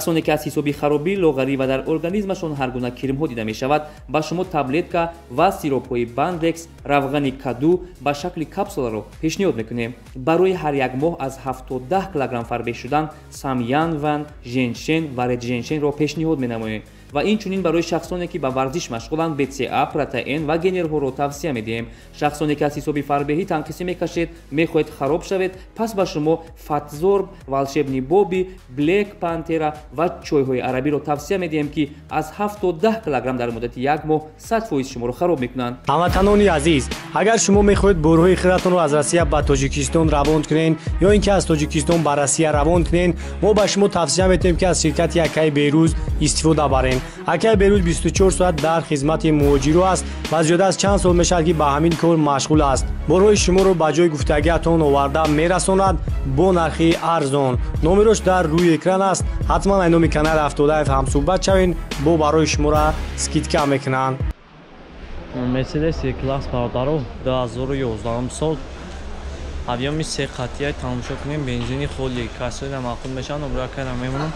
Шахсоне ки аз ҳисоби харобӣ, лоғарӣ ва дар организмашон ҳар гуна кирмҳо дида мешавад, ба шумо таблетка ва сиропҳои Бандекс, равғани каду ба шакли капсуларо пешниҳод мекунем. Барои ҳар як моҳ аз 7 то 10 килограмм фарбеҳ шудан Самянван, Женшен ва Редженшенро пешниҳод менамоем. Ва инчунин барои шахсоне ки ба варзиш машғуланд, БЦА, протеин ва генерҳоро тавсия медиҳем. Шахсоне ки аз ҳисоби фарбеҳӣ танқисӣ мекашед, мехоҳед хароб шавед, пас ба шумо Фатзорб, Волшебный Боби, Блек Пантера ва чойҳои арабиро тавсия медиҳем, ки аз 7 то 10 килограмм дар муддати як моҳ 100% шуморо хароб мекунанд. Ҳамватанони азиз, агар шумо мехоҳед борҳои хиратонро аз Россия ба Тоҷикистон равон кунед ё ин ки аз Тоҷикистон ба Россия равон кунед, мо ба шумо тавсия медиҳем, ки аз ширкати Акаи Берӯз истифода баред. Акаи Берӯз 24 соат дар хизмати муҳоҷиро аст ва зиёда аз чанд сол мешавад, ки ба ҳамин кор машғул аст. Борҳои шуморо ба ҷои гуфтагиатон оварда мерасонад бо нархи арзон. Номерош дар рӯи экран аст. Ҳатман ай номи канали Ҳафтодаев ҳамсӯҳбат шавед, бо барои шуморо скидка мекунанд. Мерседес Е-класс бародаро 2011 сол объёми се қатъия тамошо кунем, бензини холи касои маъқул мешаванд, номро акайра мемонам.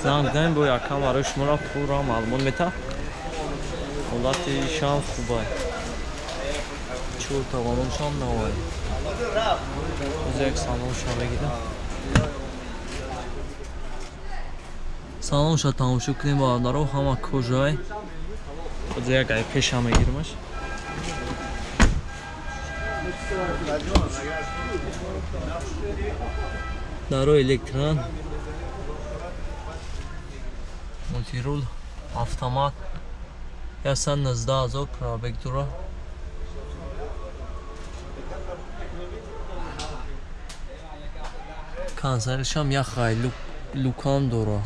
Занг занем, бо якам барои шуморо пурра маълумот мета. Ҳолати шам хубай. Чорта балоншам навай. Оз як салонша мегирам. Салонша тамошо кунем бародаро, ҳама кожай. Оз як ай пеша мегиримаш. Даро электран, мультирул, автомат, 119 000 пробег дора. Консершам яхай лукам дора.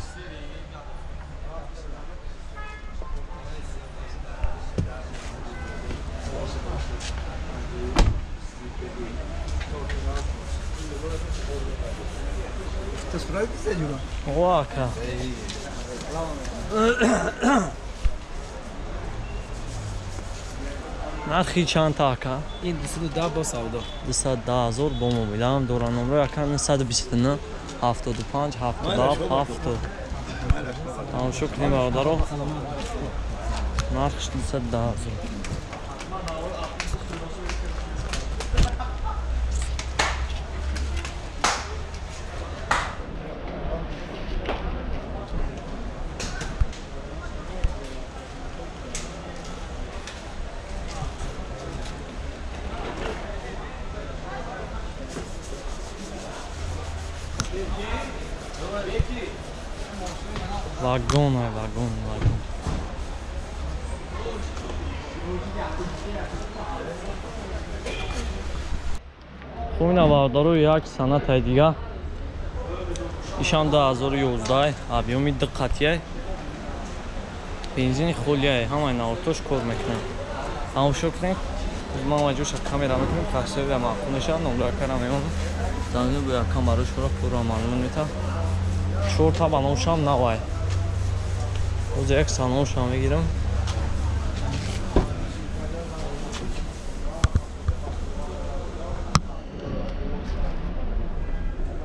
Ака. Нархи чанд ака? Ин 210 бо савдо. 210 000 бо мобилам дора. Номро ака 929 75 77 70. Тамошо кунем бародаро. Нархш 210 000. Вагон, вагон, вагон. Хуб, ина бародаро як санатай дига. Ишам 2011, объёми ду қатъия. Бензини холияй, ҳамаи навортош кор мекунад. Тамошо кунед. Ман маҷбур шад камера мекунем, касои маъқул мешавад, номро акара мемонам. Замин бо якам барои шумо пурра маълумот метавад. Чорта балоншам навай. Оз як салоншам мегирам.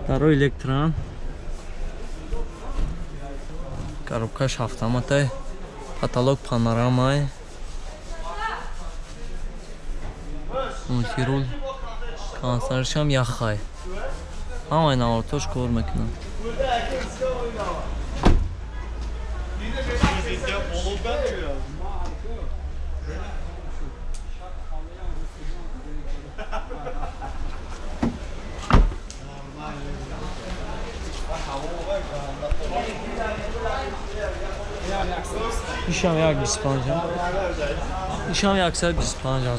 Даро электран. Коробкаш автоматай. Потолок панорамай. Мультирул. Консершам яхай. Ҳамаи навортош кор мекунад. Ишам як 25, ишам 125 000.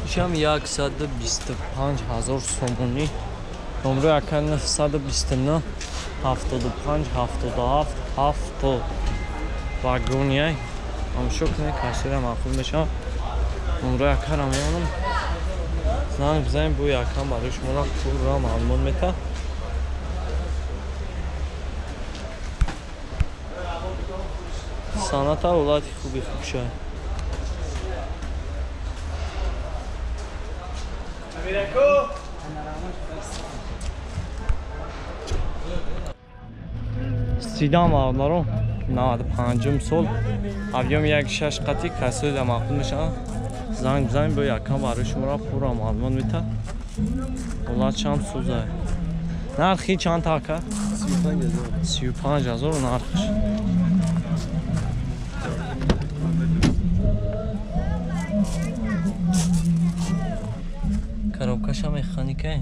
Ишам 125 000 сомонӣ. Номро ака 929 75 77 70. Вагониай. Тамошо кунед, касира маъқул мешавад. Номро акара мемонам. Занг бизанем, бо якам барои шуморо пурра маълумот мета. Санъата ҳолати хуби хуб шай. Сидан бародаро 95 сол объём 1.6 қати касои да маъқул мешавад. Занг бизанем, бо якам барои шуморо пурра маълумот мета. Ҳолатшам сӯзай. Нархи чанд така? 35 000 нархш. Коробкаша механика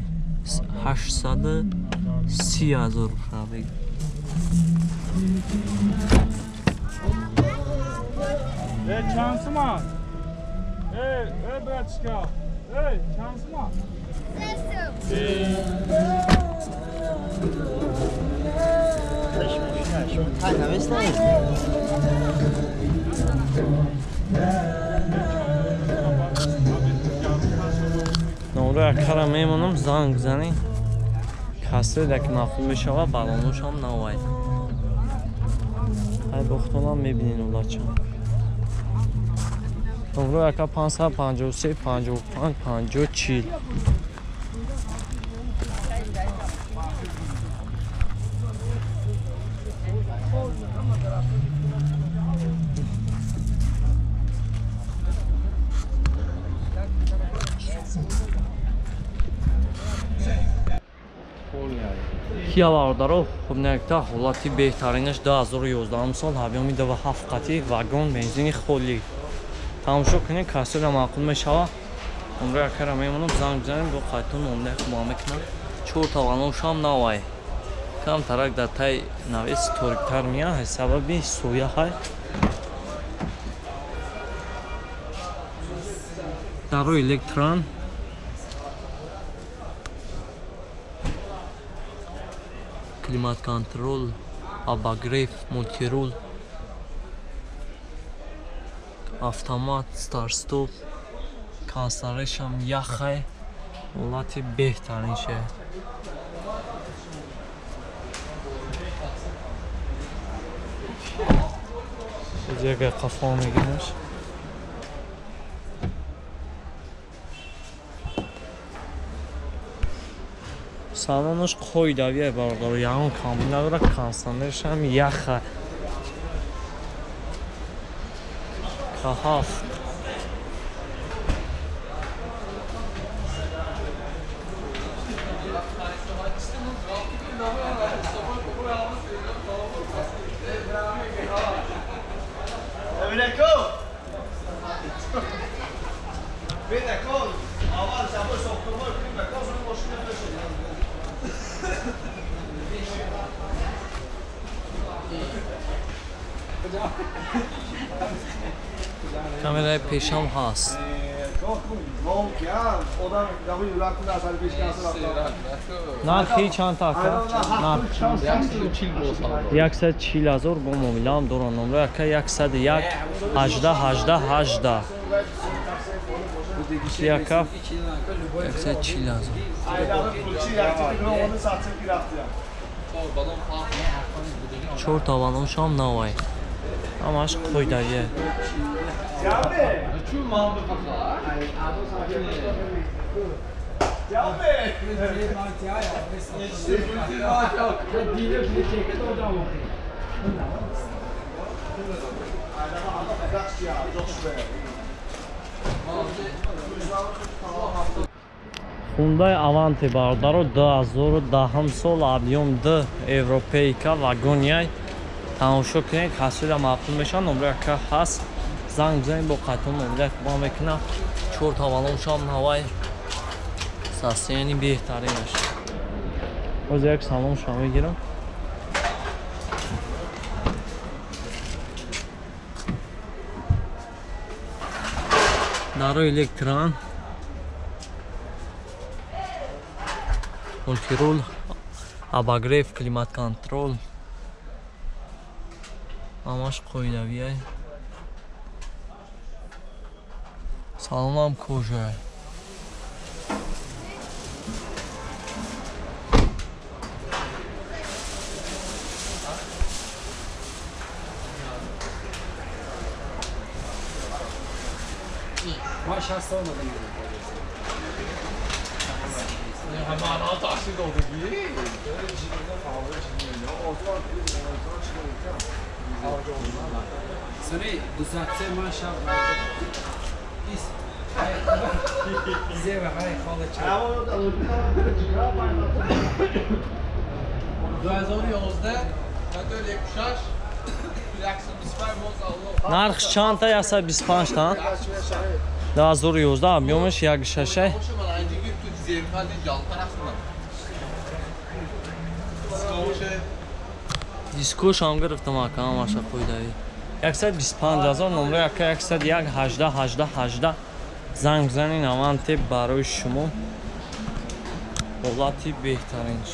830 000 рубл. Эй, чансима! Эй, эй, братишка! Эй, чансима! Номро якара мемонам, занг бизанед. Касое ки маъқул мешавад, балоношам навай. Ай бохтонам мебинед улача. Номро яка 553 55 50 40. Кия бародаро, хуб некта ҳолати беҳтаринаш 2011 сол объёми 2.7 қати вагон бензини холӣ. Тамошо кунед, касоро маъқул мешавад. Умро якара мемонам, занг бизанем, бо қайтон муомилаи хуб мекунам. Чор тавалоншам навай. Кам тарак дар тай навес ториктар меяд, сабаби соя ҳай. Даро электран. Климат-контрол, обогрев, мультирул, автомат, старт-стоп, канцеляришам яхай, ҳолати беҳтарин ше. Яга қафо мегираш. Салонаш қоидавия бародаро, ягон камбуд надорад, кондиционершам яха. К7. Камераи пешам ҳаст. Нархи чанд така? 140 000 бо муомилаам дорам. Номро яка 101 18 18 18. Яка 140 000. Чор тавалоншам навай. Ҳамаш қоидавия. Hyundai Avante бародаро 2010 сол объём 2 европейка вагоняй. Тамошо кунед, касои маъқул мешавад, номро яка ҳаст. Занг бизанед, бо қайтон муомила хуб мекунад. Чор тавалоншам навай. Состояние беҳтаринаш. Боз як салоншам мегирам. Даро электран, мультирул, обогрев, климат-контрол. Ҳамаш қоидавияй. Салонам кожа. 60 сол سنی دو ساعت سه ماه شب Нарх чанд та? 125 та. 2011 объёмаш 1,6. Дискош ҳам гирифтам ака, ҳамаша қойдави. 125 ҳазор номро 101 18 18 18 занг занин. Аванте барои шумо ҳолати беҳтаринш.